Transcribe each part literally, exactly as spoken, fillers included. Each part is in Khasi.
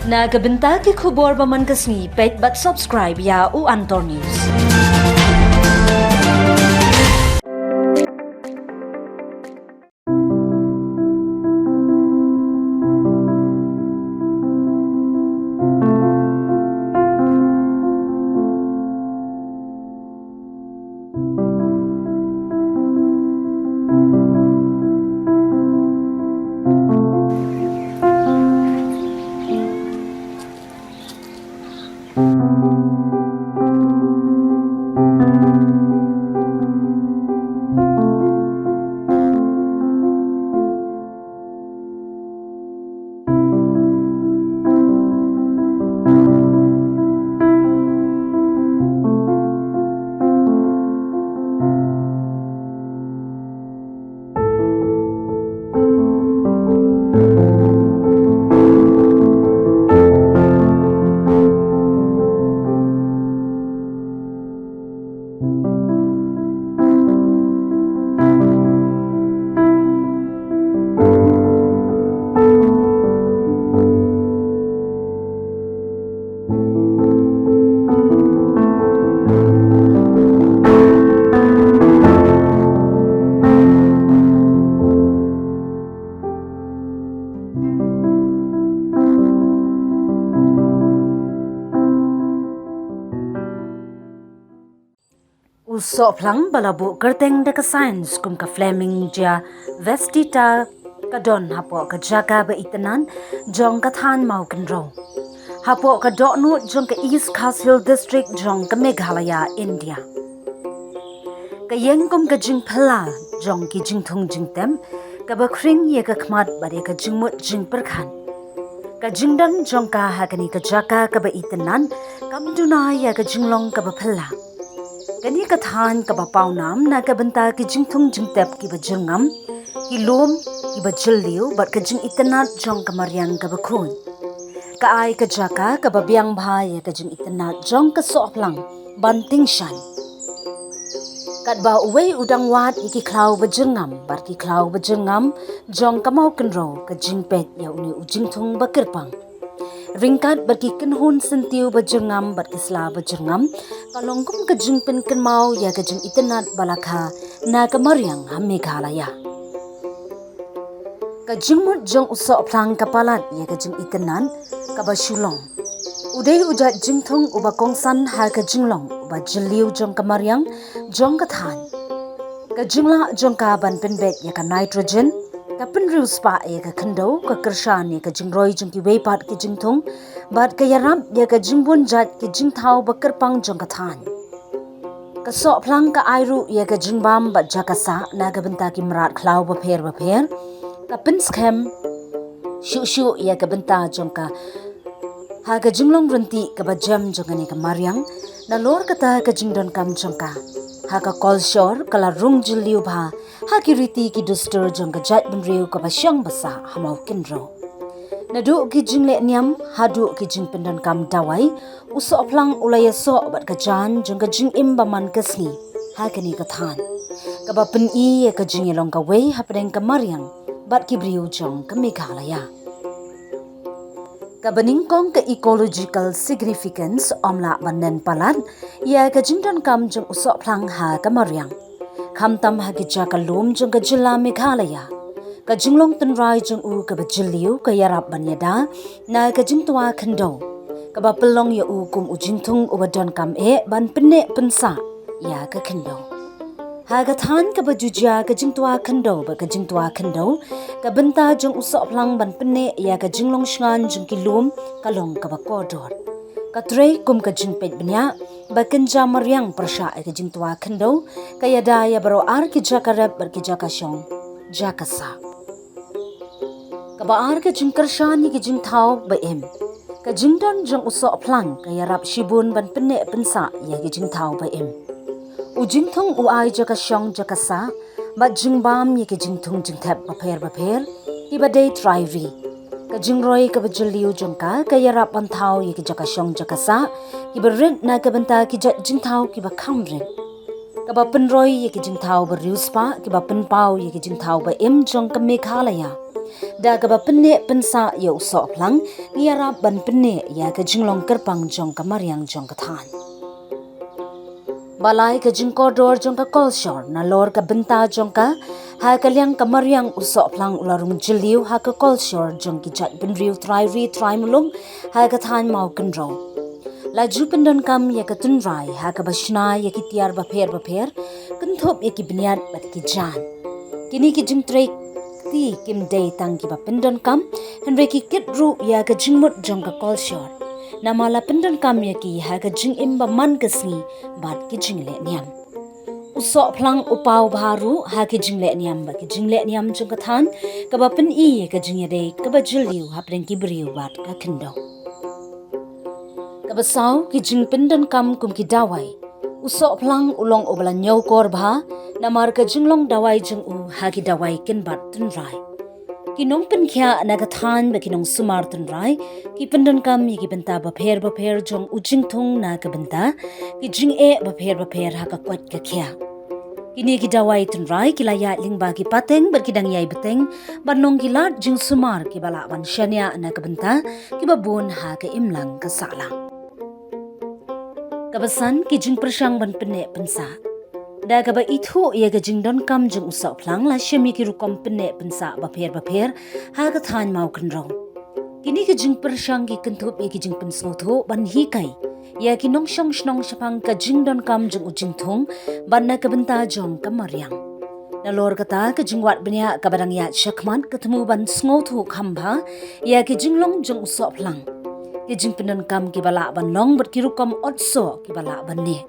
Na ka bynta ki khubor ba man ka sngi, peit bad subscribe ïa u Antor News. U sohphlang ba la buh kyrteng da ka science kum ka Flaming Gia vestita ka don hapoh ka jaka ba itynnad jong ka thaiñ Mawkynrew, hapoh ka dohnud jong ka East Khasi Hills District jong ka Meghalaya, India. Ka ïeng kum ka jingphylla jong ki jingthung jingtep kaba khring ïa ka khmat bad ïa ka jingmut jingpyrkhat. Ka jingdon jong ka ha kane ka jaka kaba itynnad kam duna ïa ka jinglong kaba phylla. Kane ka thaiñ kaba pawnam na ka bynta ki jingthung jingtep kiba jyrngam, ki lum kiba jylliew bad ka jingitynnad jong ka mariang kaba khuid. Ka ai ka jaka kaba biang bha ïa ka jingitynnad jong ka sohphlang ban tyngshaiñ. Katba uwei u dang wad ïa ki khlaw ba jyrngam bad ki khlaw ba jyrngam jong ka Mawkynrew, ka jingpeit ïa une u jingthung ba kyrpang, ryngkat bad ki kynhun syntiew ba jyrngam bad ki sla ba jyrngam, ka long kum ka jingpynkynmaw ïa ka jingitynnad ba la kha na ka mariang ha Meghalaya. Ka jingmut jong u sohphlang ka palat ïa ka jingitynnad kaba shu long. U dei u jait jingthung uba kongsan ha ka jinglong uba jylliew jong ka mariang jong ka thaiñ. Ka jinglah jong ka ban pynbeit ïa ka nitrogen ka pynriewspah ïa ka khyndew, ka kyrshan ïa ka jingroi jong kiwei pat ki jingthung bad ka ïarap ïa ka jingbun jait ki jingthaw ba kyrpang jong ka thaiñ. Ka sohphlang ka ai ruh ïa ka jingbam bad jaka sah na ka bynta ki mrad khlaw bapher bapher. Ka pynskhem shuh shuh ïa ka bynta jong ka ha ka jinglong ryntih kaba jem jong kane ka mariang. Nalor kata, ka jingdonkam jong ka ha ka kolshor ka la rung jylliew bha ha ki riti ki dustur jong ka jaitbynriew kaba shong ba sah ha Mawkynrew. Naduh ki jingleh niam haduh ki jingpyndonkam dawai, u sohphlang u la ïasoh bad ka jaiñ jong ka jingim ba man ka sngi ha kane ka thaiñ, kaba pyni ïa ka jingïalong kawei hapdeng ka mariang bad ki briew jong ka Meghalaya. Kaba nyngkong, ka ecological significance ym lah ban nen palat ïa ka jingdonkam jong u sohphlang ha ka mariang, khamtam ha ki jaka lum jong ka jylla Meghalaya. Ka jinglong tynrai jong u kaba jylliew ka ïarap ban ïada na ka jingtwa khyndew, kaba pynlong ïa u kum u jingthung uba donkam eh ban pynneh pynsah ïa ka khyndew. Ha ka thaiñ kaba ju jia ka jingtwa khyndew bad ka jingtwa khyndew, ka bynta jong u sohphlang ban pynneh ïa ka jinglong shngaiñ jong ki lum ka long kaba kordor. Ka trei kum ka jingpeit bniah ba kynja mariang pyrshah ïa ka jingtwa khyndew, ka ïada ïa baroh ar ki jaka rep bad ki jaka shong jaka sah. Kaba ar, ka jingkyrshan ïa ki jingthaw ba im. Ka jingdon jong u sohphlang ka ïarap shibun ban pynneh pynsah ïa ki jingthaw ba im. U jingthung u ai jaka shong jaka sah bad jingbam ïa ki jingthung jingthep bapher bapher kiba dei trai ri. Ka jingroi kaba jylliew jong ka ka ïarap ban thaw ïa ki jaka shong jaka sah kiba rit na ka bynta ki jait jingthaw kiba kham rit, kaba pynroi ïa ki jingthaw ba riewspah, kiba pynpaw ïa ki jingthaw ba im jong ka Meghalaya. Da kaba pynneh pynsah ïa u sohphlang, ngi ïarap ban pynneh ïa ka jinglong kyrpang jong ka mariang jong ka thaiñ. Ba lai, ka jingkordor jong ka kolshor nalor ka bynta jong ka, ha ka liang ka mariang u sohphlang u la rung jylliew ha ka kolshor jong ki jaitbynriew trai ri trai muluk ha ka thaiñ Mawkynrew. La ju pyndonkam ïa ka tynrai ha kaba shna ïa ki tiar bapher bapher, kynthup ïa ki bniat bad ki jaiñ. Kine ki jingtrei kti kim dei tang kiba pyndonkam, hynrei ki kit ruh ïa ka jingmut jong ka kolshor. Namar la pyndonkam ïa ki ha ka jingim ba man ka sngi bad ki jingleh niam. U sohphlang u paw bha ruh ha ki jingleh niam bad ki jingleh niam jong ka thaiñ, kaba pyni ïa ka jingïadei kaba jylliew hapdeng ki briew bad ka khyndew. Kaba saw, ki jingpyndonkam kum ki dawai. U sohphlang u long uba la ñiewkor bha, namar ka jinglong dawai jong u ha ki dawai kynbat tynrai. Ki nongpynkhiah na ka thaiñ bad ki nongsumar tynrai ki pyndonkam ïa ki bynta bapher bapher jong u jingthung na ka bynta ki jingeh bapher bapher ha ka koit ka khiah. Kine ki dawai tynrai ki la ïaid lyngba ki pateng bad ki dang ïai bteng ban long ki lad jingsumar kiba lah ban shaniah na ka bynta kiba bun ha ka imlang ka sahlang. Kaba san, ki jingpyrshang ban pynneh pynsah. Da kaba ithuh ïa ka jingdonkam jong u sohphlang, la shim ïa ki rukom pynneh pynsah bapher bapher ha ka thaiñ Mawkynrew. Kine ki jingpyrshang ki kynthup ïa ki jingpynsngewthuh ban hikai ïa ki nongshong shnong shaphang ka jingdonkam jong u jingthung bad na ka bynta jong ka mariang. Nalor kata, ka jingwad bniah kaba dang ïaid shakhmat ka thmu ban sngewthuh kham bha ïa ki jinglong jong u sohphlang. Ki jingpyndonkam kiba lah ban long bad ki rukom ot soh kiba lah ban neh.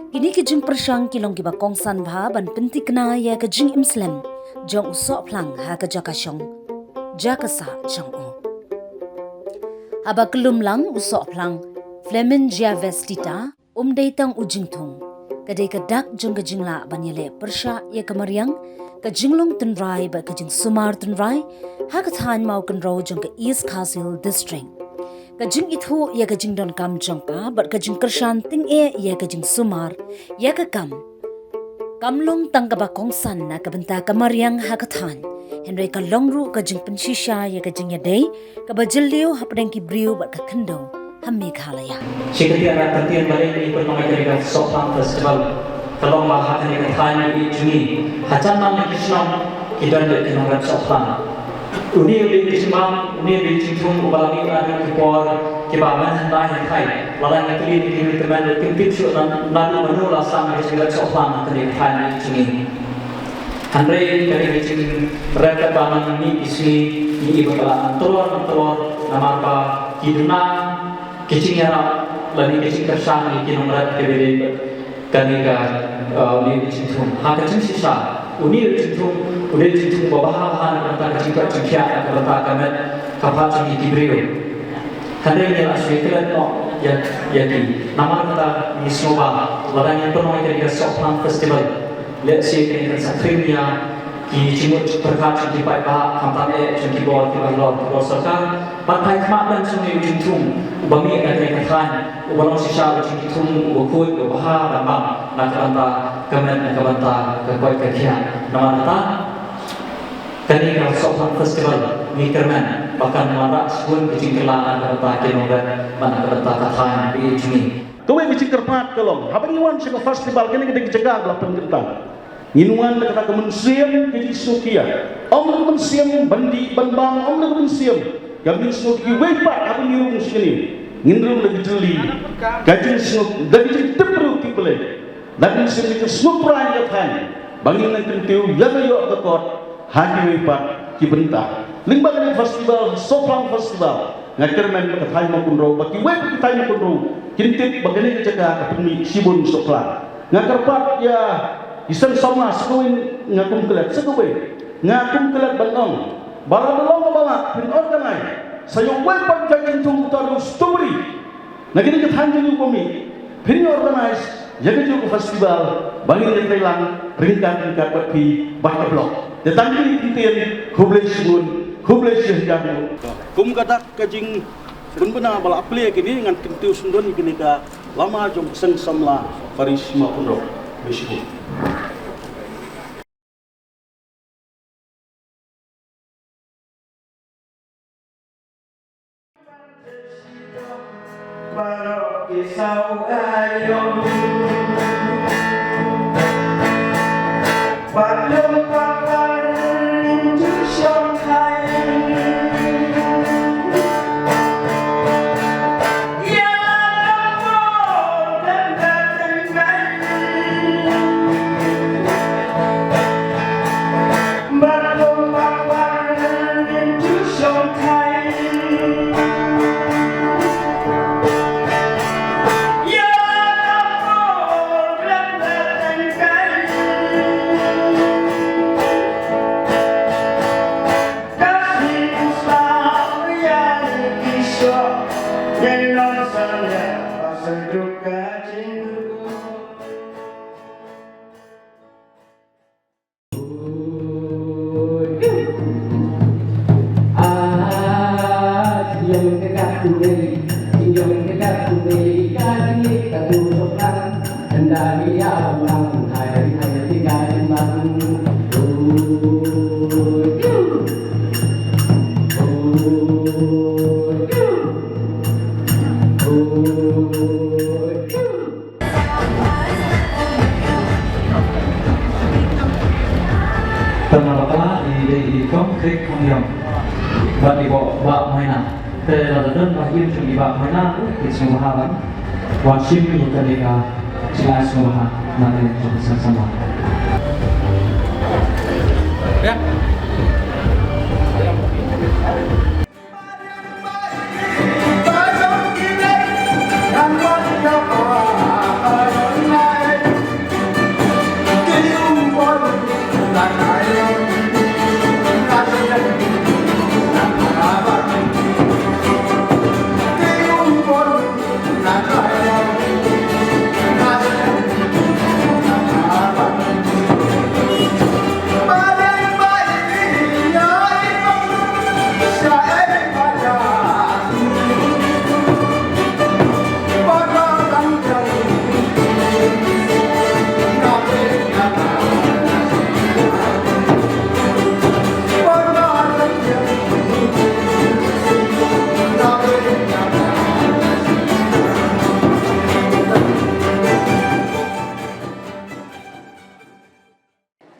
Kine ki jingpyrshang ki long kiba kongsan bha ban pynthikna ïa ka jingim slem jong u sohphlang ha ka jaka shong jaka sah jong u. Haba kyllum lang, u sohphlang Flamingia vestita um dei tang u jingthung. Ka dei ka dak jong ka jinglah ban ïaleh pyrshah ïa ka mariang, ka jinglong tynrai bad ka jingsumar tynrai ha ka thaiñ Mawkynrew jong ka East Khasi Hills District. Ka jingithuh ïa ka jingdonkam jong ka bad ka jingkyrshan tyngeh ïa ka jingsumar ïa ka kam kam long tang kaba kongsan na ka bynta ka mariang ha ka thaiñ, hynrei ka long ruh ka jingpynshisha ïa ka jingïadei kaba jylliew hapdeng ki briew bad ka khyndew ha Meghalaya. Shi kyntien, kyntien ba dei ngi pynlong ïa kane ka Sohphlang Festival, ka long ba ha kane ka thaiñ jong ngi, ha jan man la ki shnong ki don ïa ki nongrep sohphlang. Une u dei u jingbam, une u dei u jingthung uba la mih naduh ki por kiba mynhyndai hynrei lada ngi kylli ïa ki riewtymmen, kim tip shuh naduh mano la sdang ka jingrep sohphlang ha kane ka thaiñ jong ngi. Hynrei kane ka jingrep kaba man mih ki sngi, ngi i ba ka la nang tlor nang tlor namar ba ki duna ki jingïarap lane ki jingkyrshan ïa ki nongrep kiba dei bad kane ka, uh, une u jingthung. Ha ka jingshisha, une u jingthung u dei u jingthung uba bha bha na ka bynta ka jingkoit jingkhiah, na ka bynta ka met ka phad jong ngi ki briew. Hynrei ngi la shu klet noh ïa, ïa ki. Namar kata ngi sngewbha lada ngin pynlong ïa kane ka Sohphlang Festival, lehse kane kan sa khring ïa ki jingmut jingpyrkhat jong ki paidbah, khamtam eh jong ki bor kiba halor, ki bor sorkar. Bad phai khmat lem sha une u jingthung uba mih na kane ka thaiñ, uba long shisha u jingthung uba khuid, uba bha ban bam na ka bynta ka met, na ka bynta ka koit ka khiah. Namar kata, kane ka Sohphlang Festival ngi kyrmen ba kan wanrah shibun ki jingkylla na ka bynta ki nongrep bad na ka bynta ka thaiñ ba ïeit jong ngi. Kawei ka jingkyrpad ka long, haba ngi wan sha ka festival, kane ka dei ka jaka ba la pynkyntang. Ngin wan da kata ka mynsiem ka jingsngewkhia. Ym da ka mynsiem ban dih ban bang, ym da ka mynsiem ka mynsiem kiwei pat, haba ngi rung sha kane, ngin rung da ka jingkylli, ka jingsngew, da ka jingtip briew tip Blei, da ka mynsiem ka jingsngewpra ïa ka thaiñ ba ngin nang kyntiew ïa ka ïoh ka kot ha kiwei pat ki bynta. Lyngba kane ka festival, Sohphlang Festival, nga kyrmen ba ka thaiñ Mawkynrew, ba kiwei pat ki thaiñ Mawkynrew kin tip ba kane ka jaka ka pynmih shibun sohphlang. Nga kyrpad ïa ki seng samla, sa kawei nga kum klet, sa kawei nga kum klet ban ong ba lada long kaba lah, phin organize sa ïa uwei pat ka jingthung uta u strawberry na kine ki thaiñ jong ngi uba mih, phin ïa organize ïa kajuh ka festival ba ngin ïatreilang ryngkat ryngkat bad phi bad ka block. Te tang kine ki kyntien, khublei shibun, khublei shihajar nguh. Kum ka dak ka jingpynbna ba la plie kine, ngan kyntiew sngewdon ïa kine ka lama jong ka seng samla Parish Mawkynrew. Khublei shibun. Tang na bakla i dei i Kong Krik Kong Yong. Bad i Bah Maina. Te lada don ba ïa jong i Bah Maina, ki sngewbha ban wan shim ïa kane ka jingai sngewbha na kane ka jingïaseng sngewbha.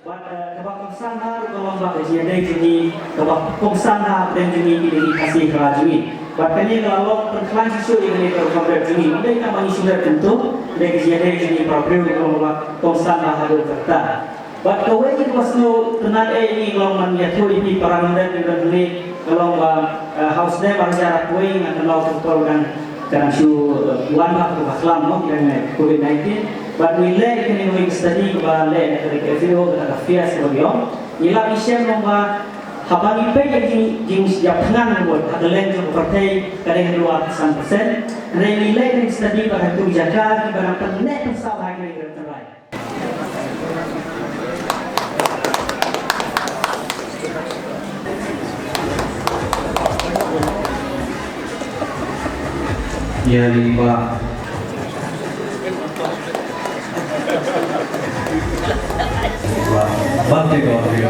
Bad, eh, kaba kongsan ha ruh ka long ba ka jingïadei jong ngi, kaba kongsan ha pdeng jong ngi ki dei ki Khasi Khara jong ngi. Bad kane ka la long pynkhlaiñ shuh shuh ïa kane ka rukom rit jong ngi. Ym dei tang ba ngi shu rit kumto, ym dei, ka jingïadei jong ngi para briew ka long ba kongsan ha haduh katta. Bad kawei ka ba sngewtynnat eh ïa ngi ka long ban ïathuh ïa phi para nongrit ïa kane ka long ba, eh, ha u snem ar hajar arphew nga kynmaw ka por kan Ka dang shu, eh, wan bha ka khlam, no, ka dang, eh, covid nineteen. Bad ngi leh kane ka study kaba leh na ka F A O, ka FIAS kaba ngi ong. Ngi lap ngi shem long ba haba ngi peit ïa ka jing, jingïapyrshang ka bor ha ka leng jong ka pyrthei ka dei haduh arphew san percent. Hynrei ngi leh kane ka study ba ha ka jaka kiba dang pynneh pynsaw ha kane ka tynrai. Ïa ri ba. Ba, ba te ko, te ko.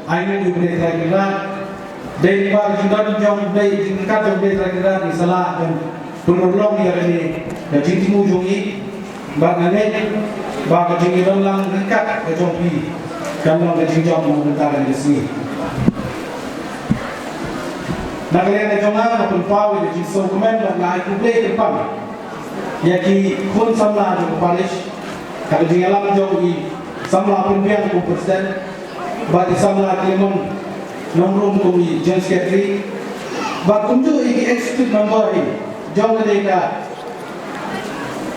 Ai ngi u bnai trai kynrad. Dei lyngba ka jingdon jong U Blei, jingryngkat jong U Blei Trai Kynrad ngi sa lah ban pynurlong ïa kane ka jingthmu jong ngi. Bad nga ngeit ba ka jingïadon lang ryngkat ka jong phi kan long ka jingjop na ka bynta kane ka sngi. Na ka liang ka jong nga, nga pynpaw ïa ka jingsngewkmen bad nga ai khublei kyrpang ïa ki khun samla jong ka parish, ha ka jingïalam jong i samla Pynbiang kum president, bad i samla Clement Nongrum kum i general secretary, bad kumjuh ïa ki executive member hi jong kane ka,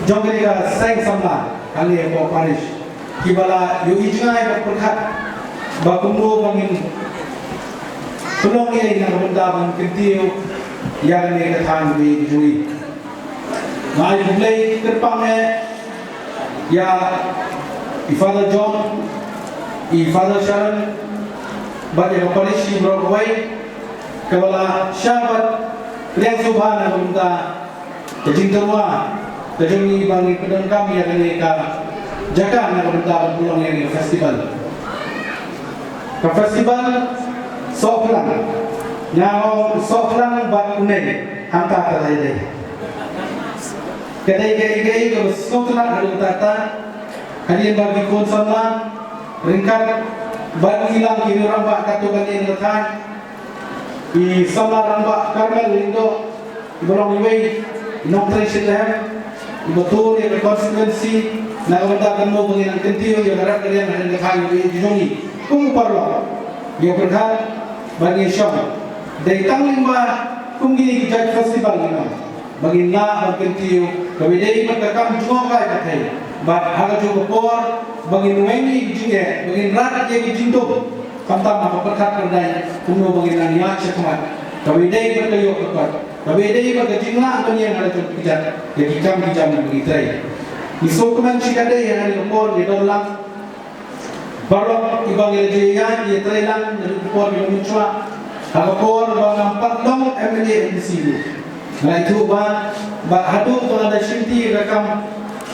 jong kane ka seng samla hangne hapoh parish, kiba la ïohi jngai bad pyrkhat ba kumno ba ngin pynlong ei na ka bynta ban kyntiew ïa kane ka thaiñ kaba ïeit jong ngi. Nga ai khublei kyrpang eh ïa i Father John, i Father Sharon, bad ïa ka parish hi baroh kawei, kaba la shah bad pdiang sngewbha na ka bynta ka jingtyrwa ka jong ngi ba ngin pyndonkam ïa kane ka jaka na ka bynta ban pynlong ïa kane ka festival. Ka festival Sohphlang, nga ong Sohphlang bad Une, hangta ka la ïadei. Ka dei kaei kaei kaba sngewtynnat haduh katta katta, hadien ba ki khun samla ryngkat bad ngi lang ki rangbah katto katne na ka thaiñ, i samla rangbah Carmel Lyngdoh, iba long iwei i nongtrei shitrhem, iba tur ïa ka constituency na ka bynta kumno ba ngin nang kyntiew ïa ka rat ka riang ha ka thaiñ kaba ïeit jong ngi. Kum u paralok, ïa pyrkhat bad ïa shong, dei tang lyngba kum kine ki jait festival ngi ong ba ngin lah ban kyntiew kaba ïadei bad ka kam jngohkai pyrthei, bad ha kajuh ka por ba ngin weng ïa ki jingeh, ba ngin rat ïa ki jingdum, khamtam ha ka pyrkhat pyrdaiñ kumno ba ngin nang ïaid shakhmat kaba ïadei bad ka ïoh ka kot, kaba ïadei bad ka jinglah ban ïeng ha la jong ki kjat ïa ki kam ki jam ba ngi trei. Ngi sngewkmen shikatdei ha kane ka por ngi don lang baroh kiba ngi la ju ïaid ïatrei lang naduh ka por kiba mynshuwa, ha ka por ba ngam pat long M L A M D C ruh. Nga la ïathuh ba, ba haduh ba nga da shimti ka kam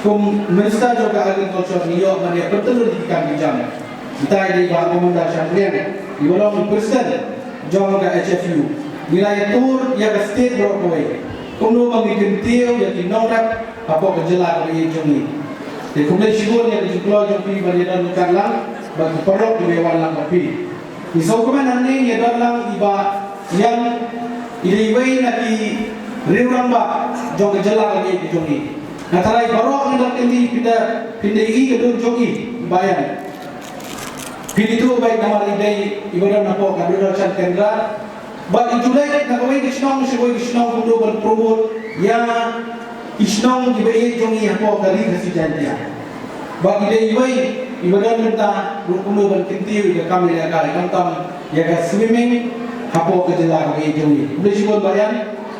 kum Minister jong ka Agriculture, ngi ïoh ban ïa pyntyllun ïa ki kam ki jam. Mynta i dei Bah Commander Shangliang, iba long i President jong ka H F U. Ngi la ïatur ïa ka state baroh kawei kumno ba ngi kyntiew ïa ki nongrep hapoh ka jylla kaba ïeit jong ngi. Te khublei shibun ïa ka jingkloi jong phi ban ïadon ryngkat lang bad ki paralok kiba ïawan lang bad phi. Ngi sngewkmen hangne ngi ïadon lang i Bah Ian, i dei iwei na ki riew rangbah jong ka jylla kaba ïeit ka jong ngi. Nga tharai baroh ngi la kyndit, phi da, phi da ïohi ka dur jong i, Bah Ian. Phi da ïohi beit namar i dei iba don hapoh ka Doordarshan Kendra. Bad i ju leit na kawei ka shnong sha kawei ka shnong kumno ban promote ïa ki shnong kiba ïeit jong ngi hapoh ka Ri Khasi Jaiñtia. Bad i dei iwei iba don bynta ruh kumno ban kyntiew ïa ka kam ïalehkai, khamtam ïa ka swimming hapoh ka jylla kaba ïeit jong ngi. Khublei shibun Bah Ian.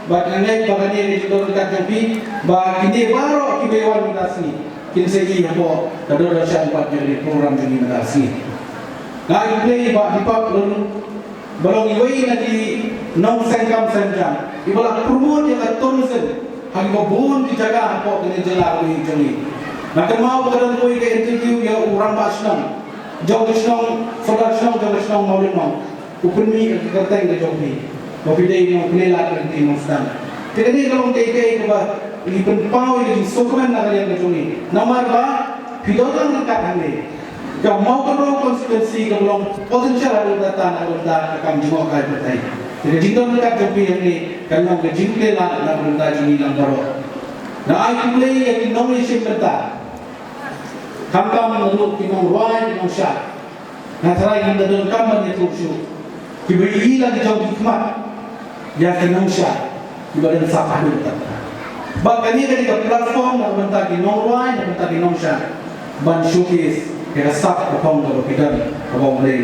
Bad nga ngeit ba kane ka jingdon ryngkat jong phi ba kine baroh kiba ïawan mynta ka sngi kin sa ïohi hapoh ka Doordarshan bad ïa kane ka program jong ngi mynta ka sngi. Nga ai khublei ïa Bah Deepak Laloo, ba long iwei na ki nongseng kam seng jam, iba la promote ïa ka tourism ha kiba bun ki jaka hapoh kane ka jylla kaba ïeit jong ngi. Nga kynmaw ba ka don kawei ka interview ïa u rangbah shnong jong ka shnong, sordar shnong jong ka shnong Mawlynnong, u pynmih ïa ka kyrteng ka jong phi ba phi dei nongpynleit lad lynti nongsdang. Te kane ka long kaei kaei kaba ngi pynpaw ïa ka jingsngewkmen na ka liang ka jong ngi, namar ba phi don lang ryngkat hangne. Ka Mawkynrew constituency ka long potential haduh katta na ka bynta ka kam jngohkai pyrthei. Te ka jingdon ryngkat jong phi hangne kan long ka jingpynleit lad na ka bynta jong ngi lang baroh. Nga ai khublei ïa ki nongïashim bynta, khamtam naduh ki nongrwai, ki nongshad. Nga tharai ngim da donkam ban ïathuh shuh, kiba ïohi la ki jong ki khmat ïa ki nongshad kiba don sap haduh katta. Bad kane ka dei ka platform na ka bynta ki nongrwai, na ka bynta ki nongshad ban showcase ïa ka sap ka phong kaba phi don, kaba U Blei u la